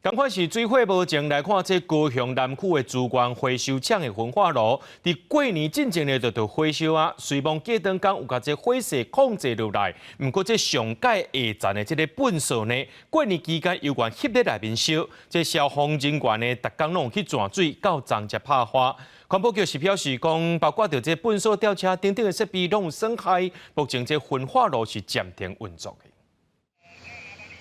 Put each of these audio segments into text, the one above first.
仝款是水火無情來看，這高雄南區的資源回收廠的焚化爐，佇過年進前呢就著火燒啊。雖罔過長工有共這火勢控制落來，毋過這上蓋下層的這个糞埽呢，過年期間猶原翕咧內面燒，這消防人員呢，逐工攏有去轉水，到昨才拍花。環保局是表示講，包括著這糞埽吊車等等的設備攏有損害，目前這焚化爐是暫停運作的。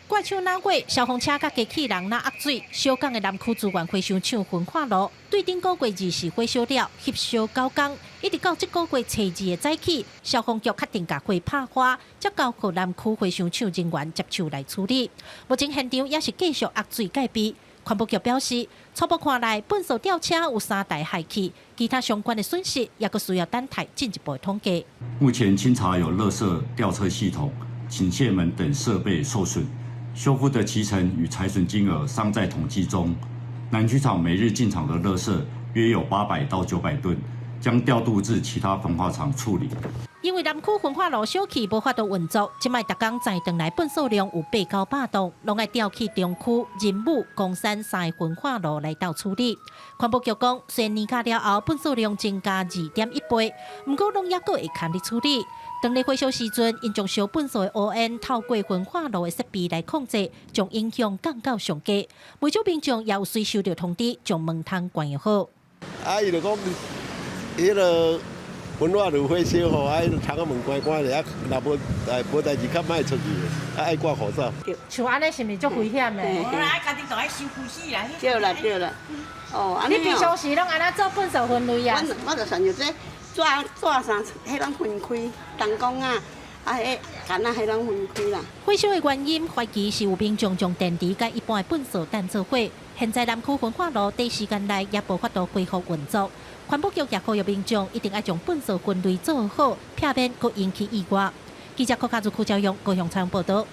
怪手哪月，消防車佮機器人若壓水，小港的南區資源回收廠焚化爐，對頂個月24火燒了，翕燒九工，一直到這個月初二的早起，消防局確定共火拍花，才交予南區回收廠人員接手來處理。目前現場也是繼續壓水戒備。環保局表示，初步看來，糞埽吊車有三台害去，其他相關的損失也閣需要等待進一步的統計。目前清查有垃圾吊車系統、傾卸門等設備受損。修復的期程與財損金額尚在統計中。南區廠每日進場的垃圾約有800到900噸，將調度至其他焚化廠處理。因為南區焚化爐小氣無法度運作，這擺逐工載轉來糞埽量有八九百噸，攏愛調去中區、仁武、岡山三个焚化爐來鬥處理。環保局講，雖然年假了後糞埽量增加2.1倍，毋過攏猶閣會堪咧處理。當咧火燒時陣，𪜶將燒糞埽的烏煙透過焚化爐的設備來控制，將影響降到上低。袂少民眾也有隨收著通知，將門窗關好。啊，伊就講，彼个焚化爐火燒吼，啊，彼个窗仔門關關咧，啊，若無哎無代誌較莫出去，啊，愛掛口罩。像按呢是毋是足危險的？啊，家己就愛收規死啦。對啦對啦，哦，你平常時攏按怎做糞埽分類啊？我就選擇這紙紙啥，彼攏分開，彈弓啊，啊，彼桿仔彼攏分開啦。火燒的原因懷疑是有民眾將電池佮一般的糞埽當做伙。現在南區焚化爐短時間內也無法度恢復運作。環保局也呼籲民眾一定愛將糞埽分類做好，避免閣引起意外。記者郭家祖、柯昭勇高雄採訪報導。